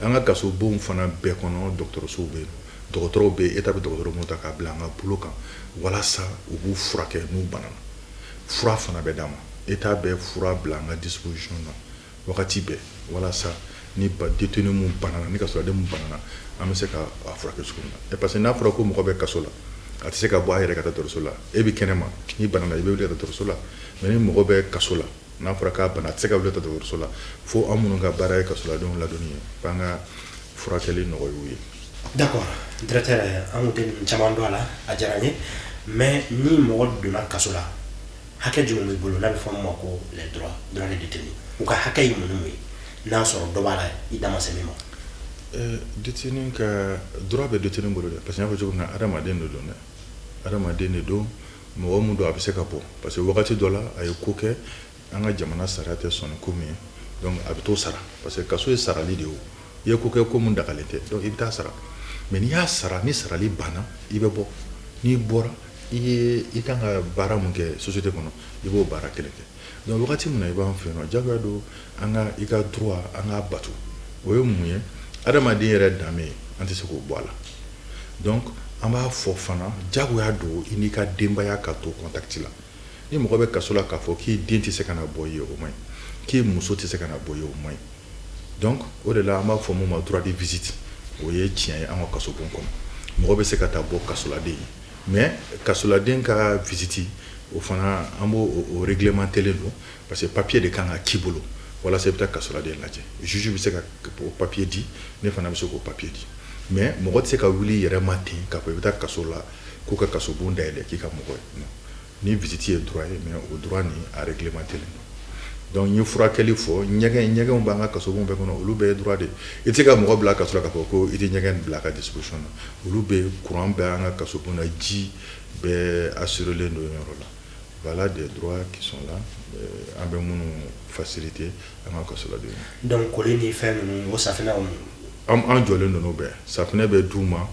An ka kasobonw fana bɛɛ kɔnɔ, dɔgɔtɔrɔsow bɛ yen, dɔgɔtɔrɔw bɛ yen. État bɛ dɔgɔtɔrɔ minnu ta k'a bila an ka bolo kan walasa u b'u furakɛ n'u banana, fura fana bɛ d'a ma. État bɛ fura bila an ka disposition na wagati bɛɛ, walasa ni détenu mun banana, ni kasoladen mun banana, an bɛ se ka a furakɛ cogo min na. Parce que n'a fɔra ko mɔgɔ bɛ kaso la, a tɛ se ka bɔ a yɛrɛ ka taa dɔgɔtɔrɔso la. E bɛ kɛnɛ ma, n'i banana, i bɛ wuli ka taa dɔgɔtɔrɔso la. Mais ni mɔgɔ bɛ kaso la, n'a fɔra k'a bana, a tɛ se ka wuli ka taa dɔgɔtɔrɔso la, fo an minnu ka baara ye kasoladenw ladonni ye, f'an ka furakɛli nɔgɔya u ye. D'accord, directeur, an kun tɛ nin caman dɔn a la, a diyara n ye. Mais ni mɔgɔ donna kaso la, hakɛ jumɛn b'i bolo n'a bɛ fɔ min ma ko les droits, droits des détenus? U ka hakɛ ye mun ye, n'a sɔrɔ dɔ b'a la i da ma se min ma? Détenu ka droit bɛ détenu bolo dɛ, parce que n y'a fɔ cogo min na, adamaden de don dɛ, adamaden de don. Mɔgɔ mun don, a bɛ se ka bɔ, parce que wagati dɔ la a ye ko kɛ, an ka jamana sariya tɛ sɔn ni ko min ye, donc a bɛ t'o sara, parce que kaso ye sarali de ye. O i ye ko kɛ, ko mun dagalen tɛ, donc i bɛ taa sara. Mais n'i y'a sara, ni sarali banna, i bɛ bɔ. N'i bɔra, i ye i kan ka baara mun kɛ société kɔnɔ, i b'o baara kelen kɛ. Donc wagati min na i b'an fɛ yen nɔ, jagoya don an ka i ka droit, an k'a bato. O ye mun ye? Adamaden yɛrɛ danbe, an tɛ se k'o bɔ a la. Donc an b'a fɔ fana, jagoya don i n'i ka denbaya ka to contact la. Ni mɔgɔ bɛ kaso la, k'a fɔ k'i den tɛ se ka na bɔ i ye, o man ɲi. K'i muso tɛ se ka na bɔ i ye, o man ɲi. Donc o de la an b'a fɔ mun ma droit de visite. O ye tiɲɛ ye an ka kasobon kɔnɔ, mɔgɔ bɛ se ka taa bɔ kasoladen ye. Mais kasoladen ka visite, o fana an b'o o réglementé don, parce que papier de kan ka k'i bolo walasa i bɛ taa kasoladen lajɛ. Juge bɛ se ka o papier di, ne fana bɛ se k'o papier di. Mais mɔgɔ tɛ se ka wuli i yɛrɛ ma ten k'a fɔ i bɛ taa kaso la, k'u ka kasobon dayɛlɛ k'i ka mɔgɔ ye. Non, ni visite ye droit ye, mais o droit nin a réglementé don. Donc n ye furakɛli fɔ, ɲɛgɛn, ɲɛgɛnw b'an ka kasobon bɛɛ kɔnɔ, olu bɛɛ ye droit de ye. I tɛ se ka mɔgɔ bila kaso la k'a fɔ ko i tɛ ɲɛgɛn bila a ka disposition na. Olu bɛ courant bɛ an ka kasobon na, ji bɛɛ assurélen don yɔrɔ la. Voilà des droits qui sont là, an bɛ minnu faciliter an ka kasoladenw. Donc koli ni fɛn ninnu, o safinɛw? An jɔlen don n'o bɛɛ. Safinɛ bɛ d'u ma,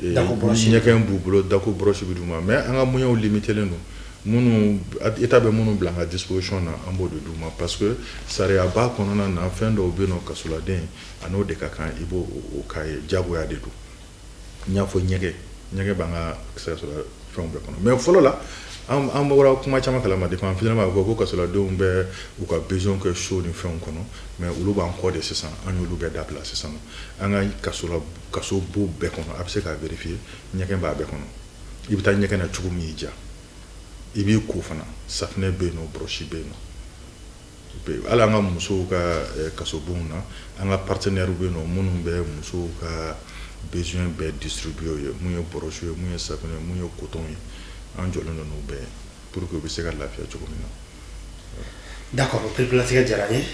ɲɛgɛn b'u bolo, dako brosse bɛ d'u ma, mais an ka moyens limitélen don. Minnu État bɛ minnu bila an ka disposition na, an b'o de d'u ma, parce que sariyaba kɔnɔna na, fɛn dɔw bɛ yen nɔ, kasoladen a n'o de ka kan, i b'o o k'a ye, diyagoya de don. N y'a fɔ, ɲɛgɛn, ɲɛgɛn b'an ka kasola fɛnw bɛɛ kɔnɔ. Mais fɔlɔ la, an bɔra kuma caman kalama depuis an fitinin, b'a fɔ ko kasoladenw bɛ u ka besoin kɛ so ni fɛnw kɔnɔ, mais olu b'an kɔ de sisan. An y'olu bɛɛ dabila sisan. An ka kasola, kaso bo bɛɛ kɔnɔ, a bɛ se k'a vérifier, ɲɛgɛn b'a bɛɛ kɔnɔ. I bɛ taa ɲɛgɛn na cogo min y'i diya, i b'i ko fana, safinɛ bɛ yen nɔ, brosse bɛ yen nɔ. Hali an ka musow ka kasobonw na, an ka partenaires bɛ yen nɔ minnu bɛ musow ka besoin bɛɛ distribuer u ye, mun ye brosse ye, mun ye safinɛ ye, mun ye coton ye. An jɔlen don n'o bɛɛ ye pour que u bɛ se ka lafiya cogo min na. D'accord, o pereperelatigɛ diyara n ye.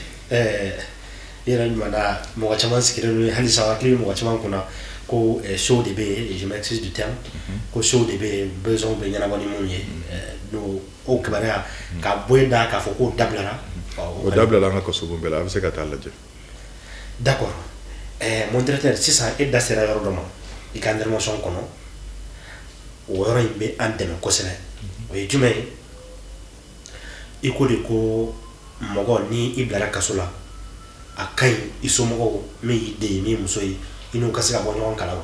I yɛrɛ ɲuman na, mɔgɔ caman sigilen don halisa, hakili bɛ mɔgɔ caman kunna ko sow de bɛ yen, je m'excuse du terme, ko sow de bɛ yen, besoin bɛ ɲɛnabɔ ni mun ye, n'o o kibaruya ka bɔ yen da k'a fɔ k'o dabilara. O dabilala an ka kasobon bɛɛ la, a bɛ se ka taa lajɛ. D'accord, mon directeur, sisan e da sera yɔrɔ dɔ ma i ka intervention kɔnɔ, o yɔrɔ in bɛ an dɛmɛ kosɛbɛ. O ye jumɛn ye? I ko de ko mɔgɔ ni i bilara kaso la, a ka ɲi i somɔgɔw, min y'i den ye, min ye muso ye, i n'u ka se ka bɔ ɲɔgɔn kalama.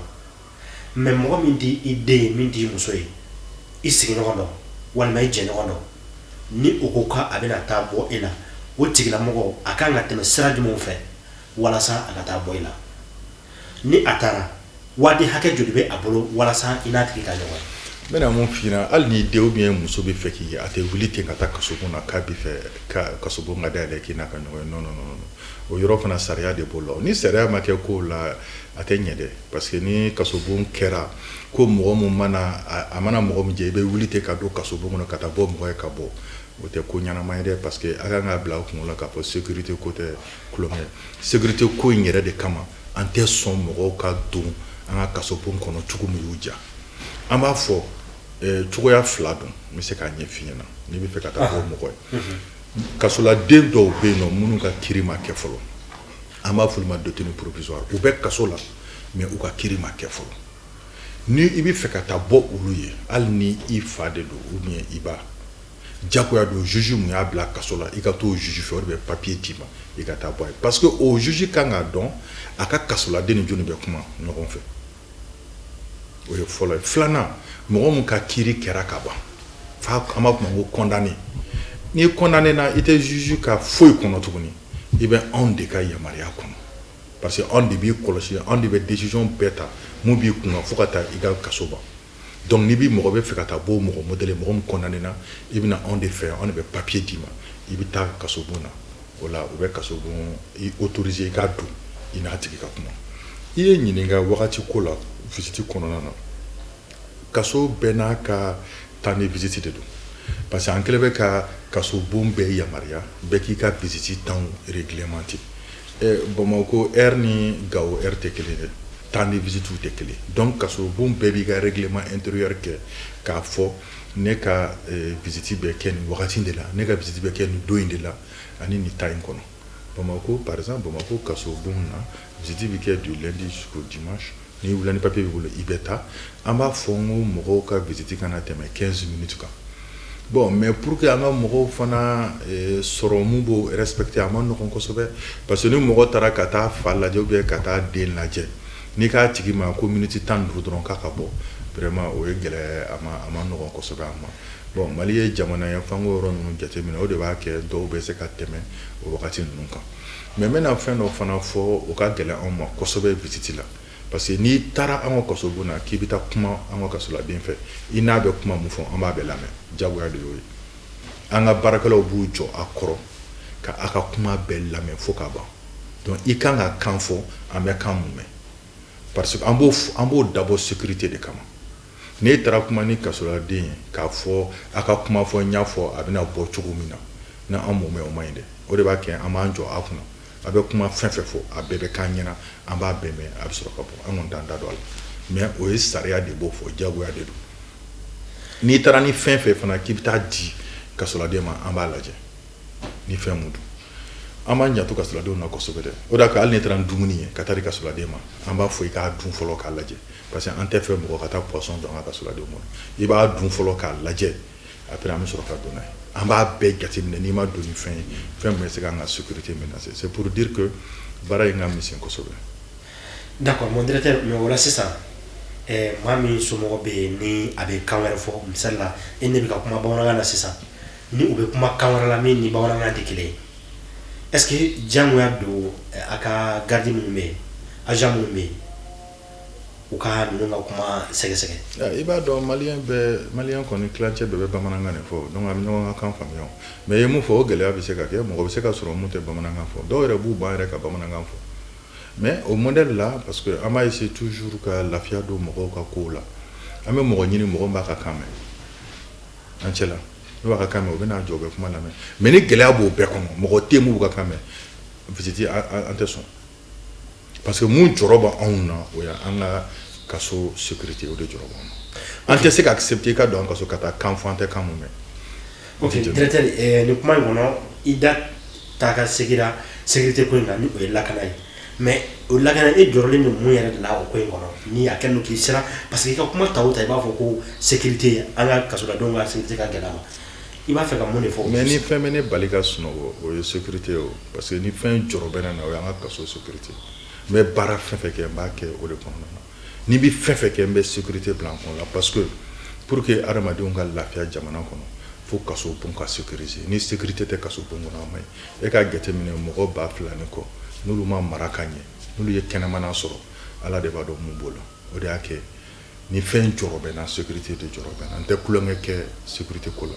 Mais mɔgɔ min t'i i den ye, min t'i muso ye, i sigiɲɔgɔn dɔ walima i jɛɲɔgɔn dɔ, ni o ko k'a bɛna taa bɔ e la, o tigilamɔgɔ a kan ka tɛmɛ sira jumɛnw fɛ walasa a ka taa bɔ i la? Ni a taara, waati hakɛ joli bɛ a bolo walasa i n'a tigi ka ɲɔgɔn ye? N bɛna mun f'i ɲɛna? Hali ni den ou bien muso bɛ fɛ k'i ye, a tɛ wuli ten ka taa kasobon na k'a bɛ fɛ ka kasobon ka dayɛlɛ k'i n'a ka ɲɔgɔn ye. Non, non, non, o yɔrɔ fana, sariya de b'o la. Ni sariya ma kɛ kow la, a tɛ ɲɛ dɛ, parce que ni kasobon kɛra ko mɔgɔ mun mana a mana mɔgɔ min jɛ, i bɛ wuli ten ka don kasobon kɔnɔ ka taa bɔ mɔgɔ ye ka bɔ, o tɛ ko ɲɛnama ye dɛ. Parce que a kan k'a bila aw kunkolo la k'a fɔ sécurité ko tɛ tulonkɛ. Sécurité ko in yɛrɛ de kama, an tɛ sɔn mɔgɔw ka don an ka kasobon kɔnɔ cogo min y'u diya. An b'a fɔ cogoya fila don, n bɛ se k'a ɲɛf'i ɲɛna. N'i bɛ fɛ ka taa bɔ mɔgɔ ye, kasoladen dɔw bɛ yen nɔ minnu ka kiiri ma kɛ fɔlɔ, an b'a f'olu ma détenu provisoire. U bɛ kaso la, mais u ka kiiri ma kɛ fɔlɔ. Ni i bɛ fɛ ka taa bɔ olu ye, hali ni i fa de don ou bien i ba, jagoya don, juge mun y'a bila kaso la, i ka t'o juge fɛ, o de bɛ papier d'i ma, i ka taa bɔ a ye, parce que o juge kan k'a dɔn a ka kasoladen ni jɔnni bɛ kuma ɲɔgɔn fɛ. O ye fɔlɔ ye. Filanan, mɔgɔ mun ka kiiri kɛra ka ban, fa an b'a fɔ ma ko condamné. N'i condamné na, i tɛ juge ka foyi kɔnɔ tuguni, i bɛ anw de ka yamaruya kɔnɔ, parce que anw de b'i kɔlɔsi, anw de bɛ décision bɛɛ ta mun b'i kunna fo ka taa i ka kaso ban. Donc n'i bi mɔgɔ bɛ fɛ ka taa bɔ mɔgɔ modèle, mɔgɔ min condamné na, i bɛna anw de fɛ, anw de bɛ papier d'i ma, i bɛ taa kasobon na. O la, u bɛ kasobon i autorisé i ka don, i n'a tigi ka kuma. I ye ɲininka wagati ko la visite kɔnɔna na. Kaso bɛɛ n'a ka temps de visite de don, parce que an kɛlen bɛ ka kasobon bɛɛ yamaruya bɛɛ k'i ka visite temps réglementé. Bamakɔ heure ni Gawo heure tɛ kelen ye, temps de visite tɛ kelen. Donc kasobon bɛɛ b'i ka règlement intérieur kɛ k'a fɔ ne ka visite bɛ kɛ nin wagati de la, ne ka visite bɛ kɛ nin don in de la ani nin temps in kɔnɔ. Bamakɔ par exemple, Bamakɔ kasobon na, visite bɛ kɛ du lundi jusqu'au dimanche. N'i wulila ni papier b'i bolo, i bɛ taa. An b'a fɔ n ko mɔgɔw ka visite kana tɛmɛ 15 minutes kan. Bon, mais pour que an ka mɔgɔw fana sɔrɔ mun b'o respecter, a ma nɔgɔn kosɛbɛ, parce que ni mɔgɔ taara ka taa fa lajɛ ou bien ka taa den lajɛ, n'i k'a tigi ma ko minute 15 dɔrɔn k'a ka bɔ, vraiment o ye gɛlɛya, a ma nɔgɔn kosɛbɛ a ma. Bon, Mali ye jamana ye, f'an k'o yɔrɔ ninnu jateminɛ, o de b'a kɛ dɔw bɛ se ka tɛmɛ o wagati ninnu kan. Mais n bɛna fɛn dɔ fana fɔ, o ka gɛlɛn anw ma kosɛbɛ visite la, parce que n'i taara an ka kasobon na k'i bɛ taa kuma an ka kasoladen fɛ, i n'a bɛ kuma mun fɔ, an b'a bɛɛ lamɛn. Jagoya de y'o ye. An ka baarakɛlaw b'u jɔ a kɔrɔ ka a ka kuma bɛɛ lamɛn fo ka ban. Donc i kan ka kan fɔ, an bɛ kan mun mɛn, parce que an b'o dabɔ sécurité de kama. N'e taara kuma ni kasoladen ye k'a fɔ a ka kuma fɔ, n y'a fɔ a bɛna bɔ cogo min na. N'an m'o mɛn, o man ɲi dɛ. O de b'a kɛ an b'an jɔ a kunna. A bɛ kuma fɛn fɛn fɔ, a bɛɛ bɛ k'an ɲɛna, an b'a bɛɛ mɛn, a bɛ sɔrɔ ka bɔ. An kɔni t'an da don a la, mais o ye sariya de b'o fɔ, diyagoya de don. N'i taara ni fɛn fɛn fana k'i bɛ taa di kasoladen ma, an b'a lajɛ ni fɛn mun don. An b'an janto kasoladenw na kosɛbɛ dɛ. O de y'a hali n'i taara ni dumuni ye ka taa di kasoladen ma, an b'a fɔ i k'a dun fɔlɔ k'a lajɛ, parce que an tɛ fɛ mɔgɔ ka taa poison don an ka kasoladenw kɔnɔ. I b'a dun fɔlɔ k'a lajɛ, après an bɛ sɔrɔ ka don n'a ye. An b'a bɛɛ jateminɛ n'i ma don ni fɛn ye, fɛn min bɛ se k'an ka sécurité menacer. C'est pour dire que baara in ka misɛn kosɛbɛ. D'accord, mon directeur, mais o la sisan, maa min somɔgɔ bɛ yen ni a bɛ kan wɛrɛ fɔ, misali la e ne bɛ ka kuma bamanankan na sisan, ni u bɛ kuma kan wɛrɛ la min ni bamanankan tɛ kelen ye, est ce que diyagoya don a ka garde minnu bɛ yen, agent minnu bɛ yen, u ka ninnu ka kuma sɛgɛsɛgɛ? I b'a dɔn, malien bɛɛ, malien kɔni tilancɛ bɛɛ bɛ bamanankan de fɔ, donc an bɛ ɲɔgɔn ka kan faamuya. Mais i ye mun fɔ, o gɛlɛya bɛ se ka kɛ. Mɔgɔ bɛ se ka sɔrɔ mun tɛ bamanankan fɔ, dɔw yɛrɛ b'u ban yɛrɛ ka bamanankan fɔ. Mais o modèle là, parce que an b'a essayer toujours ka lafiya don mɔgɔw ka kow la, an bɛ mɔgɔ ɲini, mɔgɔ min b'a ka kan mɛn an cɛ la. N'u b'a ka kan mɛn, u bɛ n'a jɔ, u bɛ kuma lamɛn. Mais ni gɛlɛya b'o bɛɛ kɔnɔ, mɔgɔ tɛ yen mun b'u ka kan mɛn, visite an tɛ sɔn, parce que mun jɔrɔ bɛ anw na, o ye an ka kaso sécurité, o de jɔrɔ b'anw na. An tɛ se ka accepter i ka don an kaso ka taa kan fɔ an tɛ kan mun mɛn. Ok, directeur, nin kuma in kɔnɔ, i da taa ka segira sécurité ko in kan, ni o ye lakana ye. Mais o lakana, e jɔrɔlen don mun yɛrɛ de la o ko in kɔnɔ, ni a kɛlen don k'i siran? Parce que i ka kuma ta o ta, i b'a fɔ ko sécurité, an ka kasoladenw ka sécurité ka gɛlɛn a ma. I b'a fɛ ka mun de fɔ? Mais ni fɛn bɛ ne bali ka sunɔgɔ, o ye sécurité ye o, parce que ni fɛn jɔrɔ bɛ ne na, o y'an ka kaso sécurité. N bɛ baara fɛn fɛn kɛ, n b'a kɛ o de kɔnɔna na. Ni n bɛ fɛn fɛn kɛ, n bɛ sécurité bila n kɔnɔ la, parce que pour que adamadenw ka lafiya jamana kɔnɔ, fo kaso bon ka sécuriser. Ni sécurité tɛ kaso bon kɔnɔ, a man ɲi. E k'a jateminɛ, mɔgɔ 2000 ni kɔ, n'olu ma mara ka ɲɛ, n'olu ye kɛnɛmana sɔrɔ, Ala de b'a dɔn mun b'o la. O de y'a kɛ ni fɛn jɔrɔ bɛ n na, sécurité de jɔrɔ bɛ n na. N tɛ tulonkɛ kɛ sécurité ko la.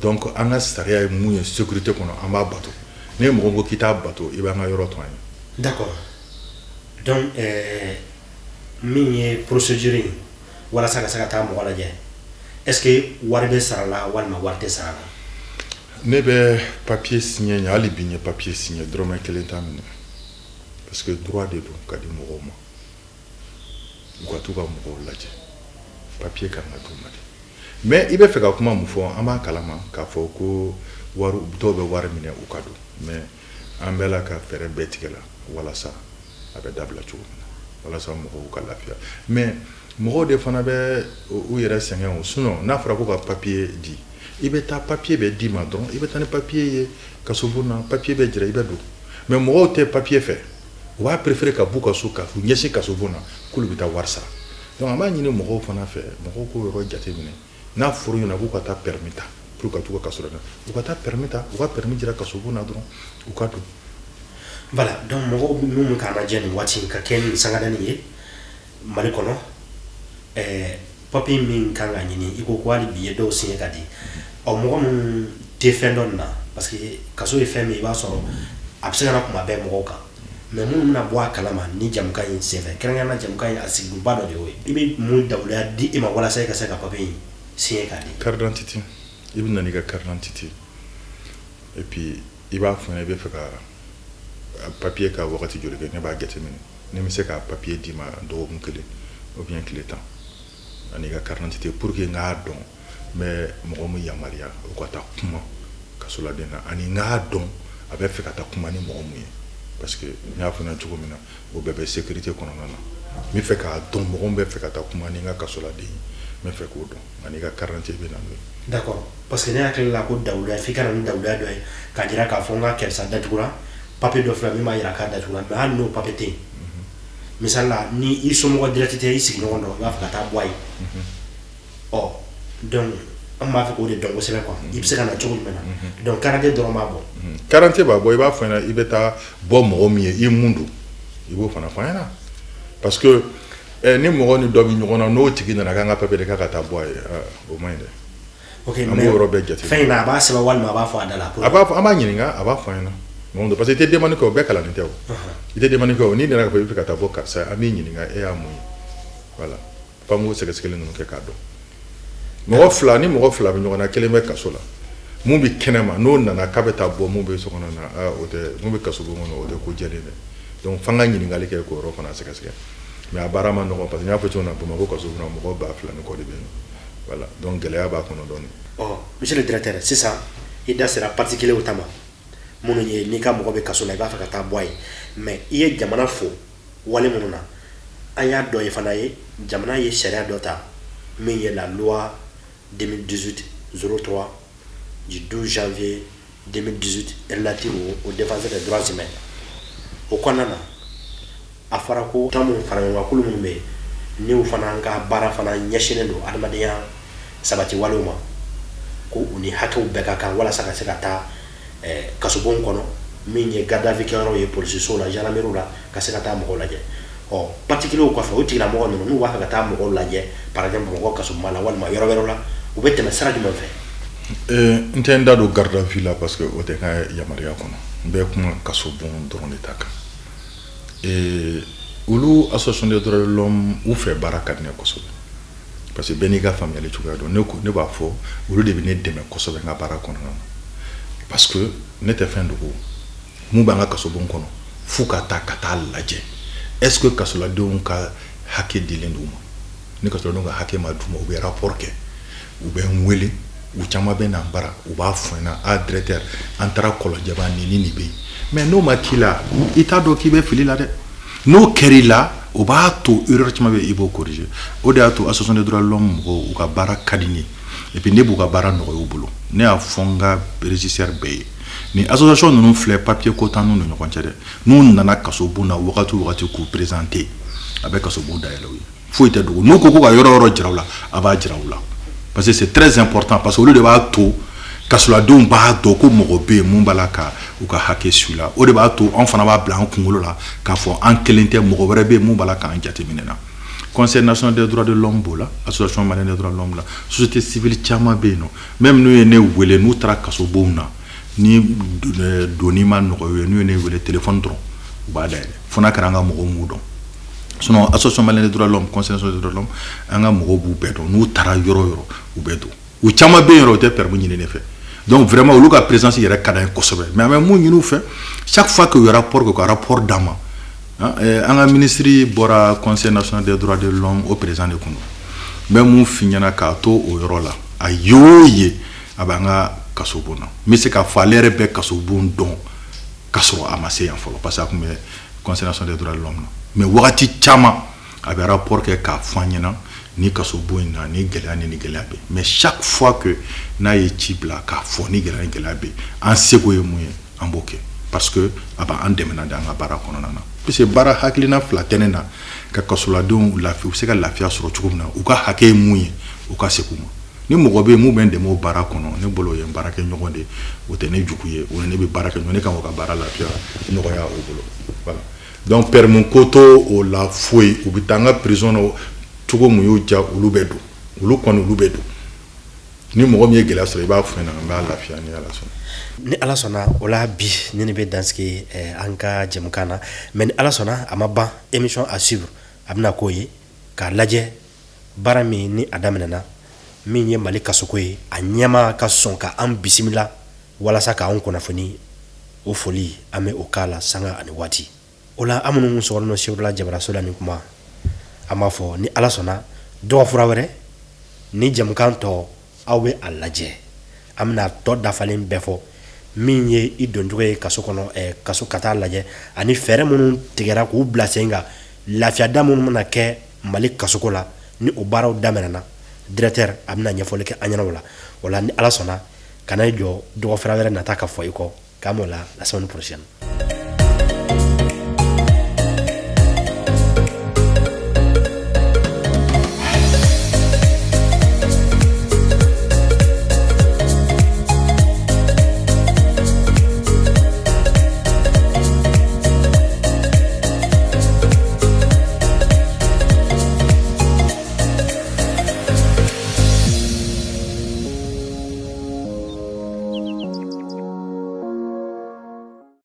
Donc an ka sariya ye mun ye sécurité kɔnɔ, an b'a bato. Ni mɔgɔ ko k'i t'a bato, i b'an ka yɔrɔ to an ye. D'accord. Donc min ye procédure ye walasa ka se ka taa mɔgɔ lajɛ, est ce que wari bɛ sara la walima wari tɛ sara la? Ne bɛ papier signé ɲɛ, hali bi n ye papier signé, dɔrɔmɛ kelen t'a minɛ, parce que droit de don ka di mɔgɔw ma u ka t'u ka mɔgɔw lajɛ. Papier kan ka d'u ma de. Mais i bɛ fɛ ka kuma mun fɔ, an b'a kalama k'a fɔ ko wari, dɔw bɛ wari minɛ u ka don. Mais an bɛ la ka fɛɛrɛ bɛɛ tigɛ la walasa a bɛ dabila cogo min na, walasa mɔgɔw ka lafiya. Mais mɔgɔw de fana bɛ u yɛrɛ sɛgɛn o. Sinon n'a fɔra ko ka papier di, i bɛ taa, papier bɛ d'i ma dɔrɔn, i bɛ taa ni papier ye kasobon na, papier bɛ jira, i bɛ don. Mais mɔgɔw tɛ papier fɛ, u b'a préférer ka b'u ka so ka u ɲɛsin kasobon na k'olu bɛ taa wari sara. Donc an b'a ɲini mɔgɔw fana fɛ, mɔgɔw k'o yɔrɔ jateminɛ. N'a fɔra u ɲɛna k'u ka taa permis ta pour ka t'u ka kaso la, u ka taa permis ta, u ka permis jira kasobon na dɔrɔn, u ka don. Voilà, donc mɔgɔw minnu k'an lajɛ nin waati in ka kɛ nin sangadani ye Mali kɔnɔ, papier min kan ka ɲini, i ko ko hali bi ye dɔw signé ka di. Ɔ, mɔgɔ minnu tɛ fɛn dɔn nin na, parce que kaso ye fɛn min, i b'a sɔrɔ a bɛ se ka na kuma bɛɛ mɔgɔw kan, mais minnu bɛna bɔ a kalama ni jamukan in senfɛ, kɛrɛnkɛrɛnnenya la jamukan in a sigikunba dɔ de y'o ye, i bɛ mun dawuya di e ma walasa i ka se ka papier in signé k'a di? Carte d'identité, i bɛ na n'i ka carte d'identité, et puis i b'a fɔ n ɲɛna i bɛ fɛ ka papier ka wagati joli kɛ. Ne b'a jateminɛ ne bɛ se ka papier d'i ma dɔgɔkun kelen ou bien tile 10, ani ka carte d'identité, pour que n k'a dɔn n bɛ mɔgɔ min yamaruya o ka taa kuma kasoladen na, ani n k'a dɔn a bɛ fɛ ka taa kuma ni mɔgɔ mun ye, parce que n y'a fɔ n ɲɛna cogo min na, o bɛɛ bɛ sécurité kɔnɔna na. N bɛ fɛ k'a dɔn mɔgɔ min bɛ fɛ ka taa kuma ni n ka kasoladen ye, n bɛ fɛ k'o dɔn, ani ka carte d'identité bɛ na n'o ye. D'accord, parce que ne hakili la ko dawuya, f'i ka na ni dawuya dɔ ye k'a jira k'a fɔ n ka karisa datugura, papier dɔ filɛ min b'a jira k'a datugura. Mais hali n'o papier tɛ yen, misali la, ni i somɔgɔ direct tɛ, i sigiɲɔgɔn dɔ, i b'a fɛ ka taa bɔ a ye, ɔ donc an b'a fɛ k'o de dɔn kosɛbɛ quoi. I bɛ se ka na cogo jumɛn na? Donc carte dɔrɔn b'a bɔ? Carte b'a bɔ. I b'a fɔ ɲɛna i bɛ taa bɔ mɔgɔ min ye, i mun don, i b'o fana fɔ an ɲɛna, parce que ni mɔgɔ ni dɔ bɛ ɲɔgɔn na, n'o tigi nana k'an ka papier de k'a ka taa bɔ a ye, o man ɲi dɛ. Ok. An b'o yɔrɔ bɛɛ jate. Fɛn in na, a b'a sɛbɛn walima a b'a fɔ a da la? A b'a fɔ, an b'a ɲininka, a b'a fɔ an ɲɛna mɔgɔ, parce que i tɛ demande kɛ, o bɛɛ kalannen tɛ o. I tɛ demande kɛ o, n'i nana k'a fɔ i bɛ fɛ ka taa bɔ karisa, an b'i ɲininka e y'a mun ye. Voilà, f'an k'o sɛgɛsɛgɛli ninnu kɛ k'a dɔn. Mɔgɔ fila ni mɔgɔ fila bɛ ɲɔgɔn na, kelen bɛ kaso la. Mun bɛ kɛnɛma, n'o nana k'a bɛ taa bɔ mun bɛ so kɔnɔ na, o tɛ mun bɛ kasobon kɔnɔ, o tɛ ko jɛlen dɛ. Donc f'an ka ɲininkali kɛ k'o yɔrɔ fana sɛgɛsɛgɛ. Mais a baara ma nɔgɔn, parce que n y'a fɔ cogo min na, Bamakɔ kasobon na, mɔgɔ 2000 ni kɔ de bɛ yen. Voilà, donc gɛlɛya b'a kɔnɔ dɔɔnin. Ɔ, monsieur le directeur, sisan i da sera particulier ta ma, minnu ye n'i ka mɔgɔ bɛ kaso la, i b'a fɛ ka taa bɔ a ye. Mais i ye jamana fo wale minnu na, an y'a dɔn ye fana ye, jamana ye sariya dɔ ta min ye la loi 2018 03 du 12 janvier 2018 relative au défenseur des droits humains. O kɔnɔna na, a fɔra ko tɔn minnu fara ɲɔgɔn kan, kulu minnu bɛ yen n'u fana ka baara fana ɲɛsinnen don adamadenya sabati walew ma, ko u ni hakɛw bɛɛ ka kan walasa ka se ka taa kasobon kɔnɔ, min ye garde à vue kɛyɔrɔ ye, polisiso la, gendarmerie la, ka se ka taa mɔgɔw lajɛ. Ɔ, particulier kɔfɛ, o tigilamɔgɔ ninnu, n'u b'a fɛ ka taa mɔgɔw lajɛ, par exemple Bamakɔ kasobonba la walima yɔrɔ wɛrɛw la, u bɛ tɛmɛ sira jumɛn fɛ? N tɛ n da don garde à vue la, parce que o tɛ n ka yamaruya kɔnɔ. N bɛ kuma kasobon dɔrɔn de ta kan. Olu association des droits de l'homme, u fɛ baara ka di ne ye kosɛbɛ, parce que bɛɛ n'i ka faamuyali cogoya dɔn. Ne ko ne b'a fɔ, olu de bɛ ne dɛmɛ kosɛbɛ n ka baara kɔnɔna na, parce que ne tɛ fɛn dogo. Mun b'an ka kasobon kɔnɔ, f'u ka taa ka taa lajɛ, est ce que kasoladenw ka hakɛ dilen d'u ma? Ni kasoladenw ka hakɛ ma d'u ma, u bɛ rapport kɛ, u bɛ n wele, u caman bɛ na n bara, u b'a fɔ n ɲɛna: a directeur, an taara Kɔlɔnjɛba, nin ni nin bɛ yen. Mais n'o ma k'i la, i t'a dɔn k'i bɛ fili la dɛ. N'o kɛr'i la, o b'a to erreur caman bɛ yen, i b'o corriger. O de y'a to association des droits de l'homme mɔgɔw, u ka baara ka di n ye, et puis ne b'u ka baara nɔgɔya u bolo. Ne y'a fɔ n ka régisseur bɛɛ ye, nin association ninnu filɛ, papier ko t'an n'u ni ɲɔgɔn cɛ dɛ. N'u nana kasobon na wagati o wagati k'u présenter, a bɛ kasobon dayɛlɛ u ye, foyi tɛ dogo. N'u ko ko ka yɔrɔ yɔrɔ jira u la, a b'a jira u la, parce que c'est très important, parce que olu de b'a to kasoladenw b'a dɔn ko mɔgɔ bɛ yen mun b'a la ka u ka hakɛ su la. O de b'a to an fana b'a bila an kunkolo la k'a fɔ an kelen tɛ, mɔgɔ wɛrɛ bɛ yen mun b'a la k'an jateminɛ na. Conseil national des droits de l'homme b'o la, association malienne des droits de l'homme la, société civile caman bɛ yen nɔ. Même n'u ye ne wele, n'u taara kasobonw na, ni donni ma nɔgɔ ye, n'u ye ne wele téléphone dɔrɔn, u b'a dayɛlɛ, fo n'a kɛra an ka mɔgɔw m'u dɔn. Sinon association malienne des droits de l'homme, conseil national des droits de l'homme, an ka mɔgɔw b'u bɛɛ dɔn. N'u taara yɔrɔ o yɔrɔ, u bɛ don. U caman bɛ yen yɛrɛ, u tɛ permis ɲini ne fɛ. Donc vraiment, olu ka présence yɛrɛ ka d'an ye kosɛbɛ. Mais an bɛ mun ɲini u fɛ, chaque fois que u ye rapport kɛ, u ka rapport d'an ma. An ka ministre bɔra conseil national des droits de l'homme, o président de kun don. N bɛ mun f'i ɲɛna k'a to o yɔrɔ la, a ye o ye, a b'an ka kasobon na. N bɛ se k'a fɔ ale yɛrɛ bɛ kasobon dɔn k'a sɔrɔ a ma se yan fɔlɔ, parce que a tun bɛ conseil national des droits de l'homme na. Mais wagati caman, a bɛ rapport kɛ k'a fɔ an ɲɛna ni kasobon in na, ni gɛlɛya ni gɛlɛya bɛ. Mais chaque fois que n'a ye ci bila k'a fɔ ni gɛlɛya ni gɛlɛya bɛ, an seko ye mun ye, an b'o kɛ, parce que a b'an dɛmɛ de an ka baara kɔnɔna na. Parce que baara hakilina fila tɛ ne na ka kasoladenw lafiya, u bɛ se ka lafiya sɔrɔ cogo min na, u ka hakɛ ye mun ye, u ka segin u ma. Ni mɔgɔ bɛ yen mun bɛ n dɛmɛ o baara kɔnɔ, ne bolo o ye n baarakɛ ɲɔgɔn de ye, o tɛ ne jugu ye, o ni ne bɛ baara kɛ ɲɔgɔn, ne kan k'o ka baara lafiya nɔgɔya o bolo. Voilà, donc permis ko t'o o la foyi. U bɛ taa an ka prison na cogo mun y'u diya, olu bɛ don, olu kɔni, olu bɛ don. Ni mɔgɔ min ye gɛlɛya sɔrɔ, i b'a fɔ n ɲɛna, n b'a lafiya ni Ala sɔnna. Ni Ala sɔnna o la, bi ni ne bɛ dansigi an ka jɛmukan na. Mais ni Ala sɔnna, a ma ban, émission à suivre a bɛna k'o ye k'a lajɛ baara min ni a daminɛna, min ye Mali kasoko ye, a ɲɛma ka sɔn ka an bisimila walasa k'an kunnafoni. O foli, an bɛ o k'a la sanga ani waati. O la, an minnu sɔgɔlen don Sewula jabaraso la, ni kuma an b'a fɔ, ni Ala sɔnna, dɔgɔ fura wɛrɛ ni jɛmukan tɔ, aw bɛ a lajɛ, an bɛna tɔ dafalen bɛɛ fɔ, min ye i doncogo ye kaso kɔnɔ, kaso ka taa lajɛ, ani fɛɛrɛ minnu tigɛra k'u bila sen kan, lafiyada minnu bɛna kɛ Mali kasoko la, ni o baaraw daminɛna. Directeur a bɛna ɲɛfɔli kɛ an ɲɛna o la. O la, ni Ala sɔnna, kana i jɔ dɔgɔ fura wɛrɛ nata ka fɔ i kɔ k'an m'o la la semaine prochaine.